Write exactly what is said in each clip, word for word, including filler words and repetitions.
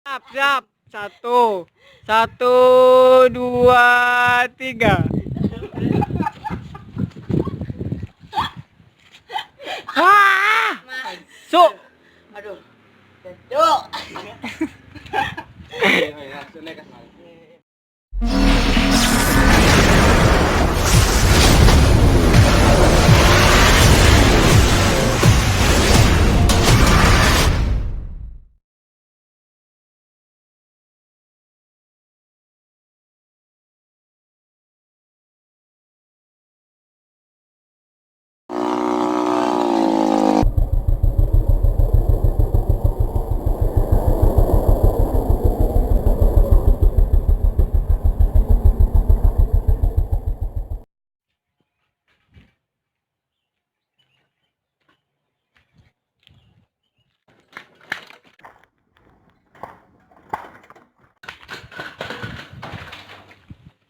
Siap, siap. Satu. Satu, dua, tiga. Ah! Su. Aduh. Cocok.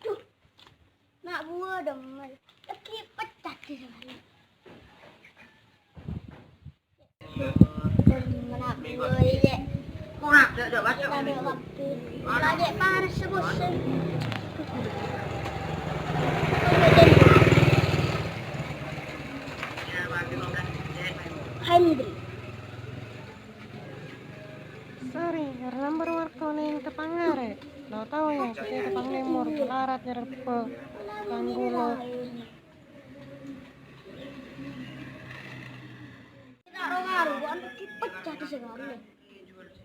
Duh, na' buwâ dâmmel. Lagi pecah di sana. Dâmmel na' buwâ, Lè'. Wah, dâ', dâ', baca. Tadâ' waktu. Lagi panas, Bos. Hendri. Sorry, karena baru waktu ning tepang arè. Lo tao ya, kita tepang timur, melarat nyerep kanggulo. Kita ro-ngaro, bukan pergi pecah di segala.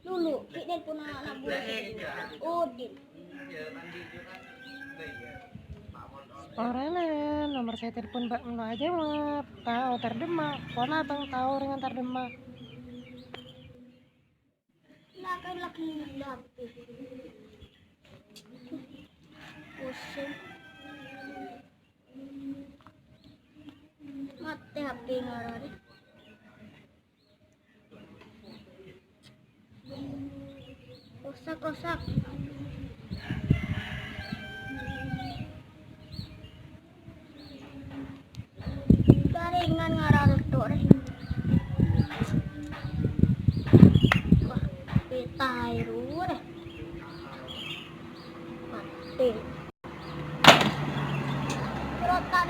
Lulu, ki nelpon anak buah saya. Odin. Orèng nomor saya telepon Mbak Meno aja, Mat. Tao tardhâmma, pola bang tao dengan tardhâmma. Lah, kan lagi ngelapis. Pusing. Matè H P ngararè. Rusak, rusak. Karingan ngarang tok, rè. Wah, peta ae, ru, rè. Mati. Rotan.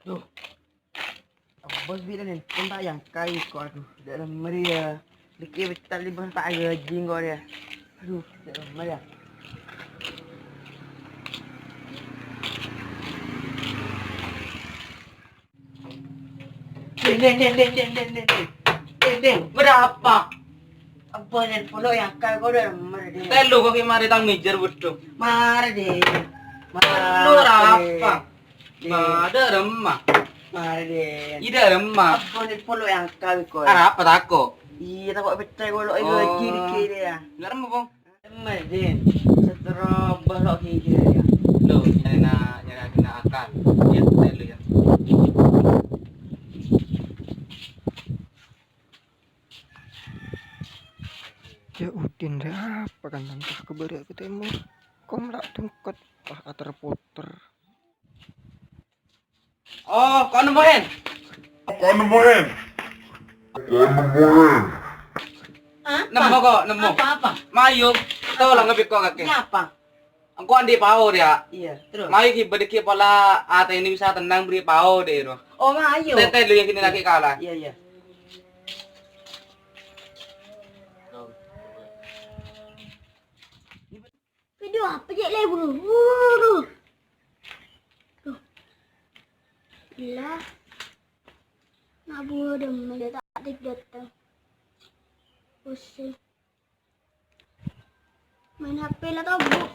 Duh. Bos bilang nih, pun tak yang kai kok, aduh, dalam meriah. Dikit betal di bawah tak gajing kok dia. Aduh, dalam meriah. Ding, ding, ding, ding, ding, ding, ding. Ding, ding, berapa? Abah nelpon lo yang kai kok udah mari, Ding. Telu kok ki mari tang mijar, waduh. Mari, Ding. Mari, Ding. Lu apa? Ding. Ada remah. Mari, Ding. Ida remah. Abah nelpon lo yang kai kok. Arapa tako? Iya, tako pecah kok lo, ayo, oh, gini, gini ya. Enggak remah, Bang. Emmè, Din. Setero bâlâ' ghighir, yâ. Lo, nyarèna, nyarèna akal. Yâ, telu, yâ. Jâ' Udin rè apa kan, entah ka bârâ' ka tèmor. Kom la' dengkot, pas ater-poter. Oh, kok nemmo, En? Kok nemmo, En? Hah? Nemmo kok, nemmo. Apa, apa? Mayu, tolong ngebit kok kakè. Ini apa? Engko' andi' pao, ya. Iya, terus? Mayu ki bâdâ ki pola atèna bisa tenang bâri' pao, deh, roh. Oh, mayu. Tete lu yang kini lagi kalah. Iya, iya. Video apa cè' lè buru-buru? Duh. Gila. Nak buah demen dia tak tik datang. Pusing. Main H P lah tau bu.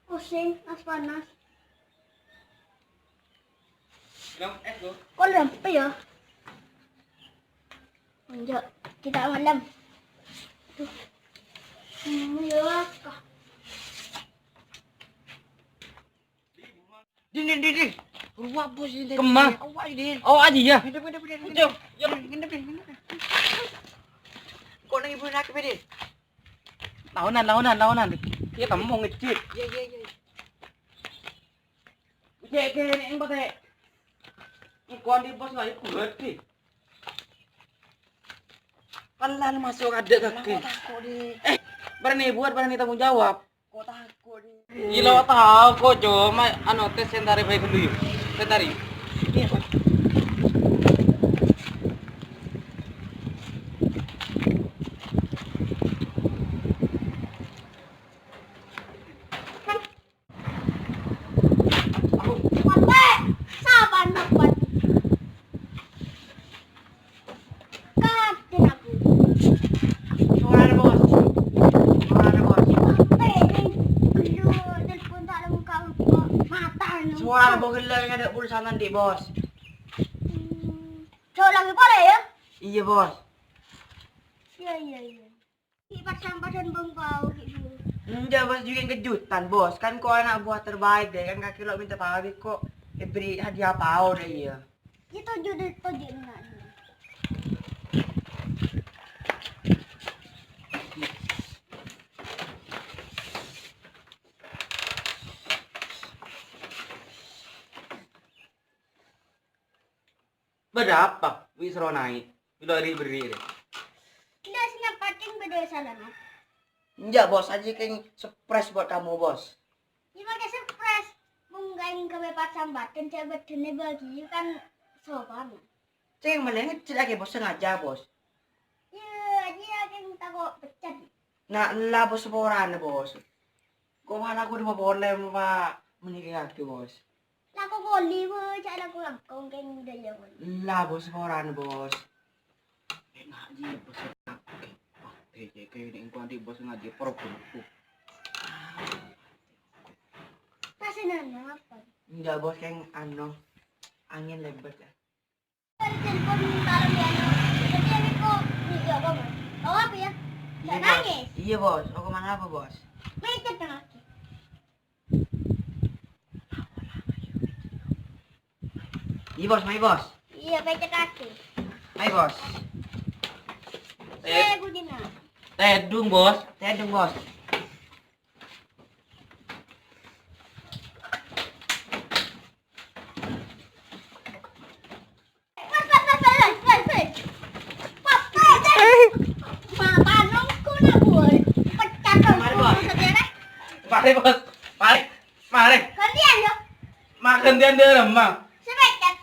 Pusing, nas panas. Kok lempe ya? Enggak, kita malam. Duh. Hmm, ya, Kak. Din, din, din, din. Ruwet, Bos, din, din. Kemma? Awak, din. Awak aja, ya? Ngendep, ngendep, din, ngendep. Jom, jom. Ngendep, din, ngendep, din. Kok nang ibu nak, din? Laonan, laonan, laonan. Iya, kamu mau ngecit. Iya, iya, iya. Cek, cek, ini yang pakai. Wan di bos lain kuat di. Pelan masuk ada kaki. Kok tako' di? Eh, berani buat, berani tanggung jawab. Kok tako' di? Gila tahu kok cuma anu tes sentari baik dulu yuk. Sentari. Iya, Pak. Pate, saban napa? Kaden aku. Suarana, Bos. Suarana, Bos. Pate, ini belum telepon tak lengkap kok. Mata lu. Suarana, Bos, gila, ada pulsa nanti, Bos. Hmm. Coba lagi boleh ya? Iya, Bos. Iya, iya, iya. Ki' pas-sampasan bengkau, Ki', dulu. Enjâ', Bos, jhughân kejutan, Bos. Kan ko' ana' buah terbaik dâ', kan kakè lo' mènta pabit ko' èberri' hadiah pao dâ' iyâ. Iyâ, toju' dâ', toju' enna'. Bâdâ apa? Wi' soro naè'. Wi' lo' ri-, berri' rè. Enggak, sih, nyampatin bâdâ salana. Enjâ', Bos, aja kèng surprise buat kamu, Bos. Iyâ, pakai surprise. Mungkin kami pas sampaikan, cek bâdâna bagi kan sopan. Cèng, malèng ngecèt akè, Bos, sengaja, Bos. Iyâ, aja kèng tako' pecat. Nah, ella, Bos, saporana, Bos. Ko' malah aku dâpa' polè, Pak. Mending kèng akè, Bos. Lako poli, Bos. Cak lako langkong, kèng budaya, Bos. Lah, Bos, saporana, Bos. Eh, ngaji, Bos. Oke, oke, ini engkau nanti Bos ngaji problem. Pas ini apa? Enggak, Bos, kèng anu, angin lebat ya. Telepon malam ya, no. Tapi ini kok, ini ya, Bos. Tahu apa ya? Iya, Bos. Nangis. Iya, Bos. Aku mana apa, Bos? Macet lagi. Iya, Bos, mai, Bos. Iya, pecet kaki. Mai, Bos. Eh, Budina. Tedung, Bos. Tedung, Bos. Mari, Bos. Mari. Mari. Gantian, yo. Mah, gantian dâ' remma.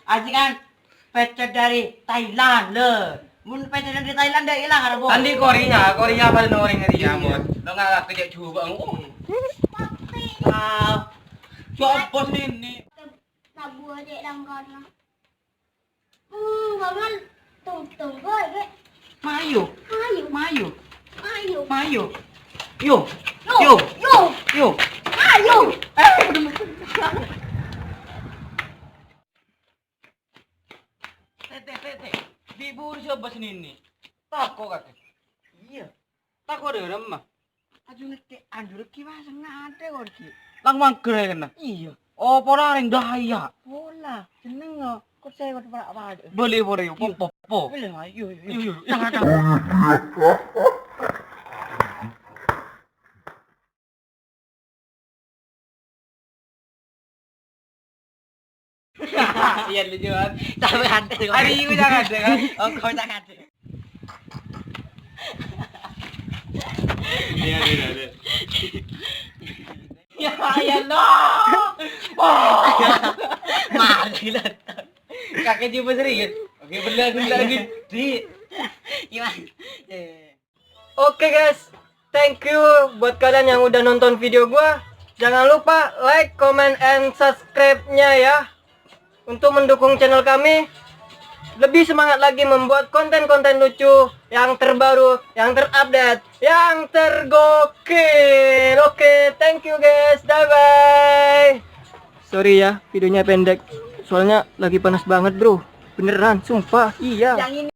Aji kan pecet dari Thailand, lho. Mun pecet dari Thailand, dâ' ilang, arè, Bos. Tadi Korea, Korea pada noreng Korea, Bos. Lo nggak kerja coba, oh. Ah, coba, Bos, ini. Tabu aja langkana. Hmm, bangal. Tong, tong, boy, boy. Mayo. Mayo. Mayo. Mayo. Mayo. Yo. Yo. Yo. Yo. Yo. Mayo. Eh, bener. Tete, tete. Di buru siapa sini ini? Tako' kakè. Iya. Tako' dâ' remma. Aju ngekke', anjur ki, Mas, ngate kok ki. Lang mangger ya kena. Iya. Oh, pola reng daya. Pola, jeneng kok. Kok saya kok pola apa? Boleh, boleh, yuk. Iya. Popo, popo. Boleh, ayo, ayo. Yuk, yuk, yuk. Tengah, tengah. Iya, lucu banget. Tapi ada. Hari ini udah ada, kan? Oh, kau tak ada. Iya, iya, iya. Ya, ya, no. Oh. Mati lah. Kakek juga serius. Oke, bener, bener, di, di. Gimana? Eh. Oke guys, thank you buat kalian yang udah nonton video gua. Jangan lupa like, comment, and subscribe-nya ya. Untuk mendukung channel kami lebih semangat lagi membuat konten-konten lucu yang terbaru, yang terupdate, yang tergokil. Oke, thank you guys. Bye bye. Sorry ya, videonya pendek. Soalnya lagi panas banget, Bro. Beneran, sumpah. Iya. Yang ini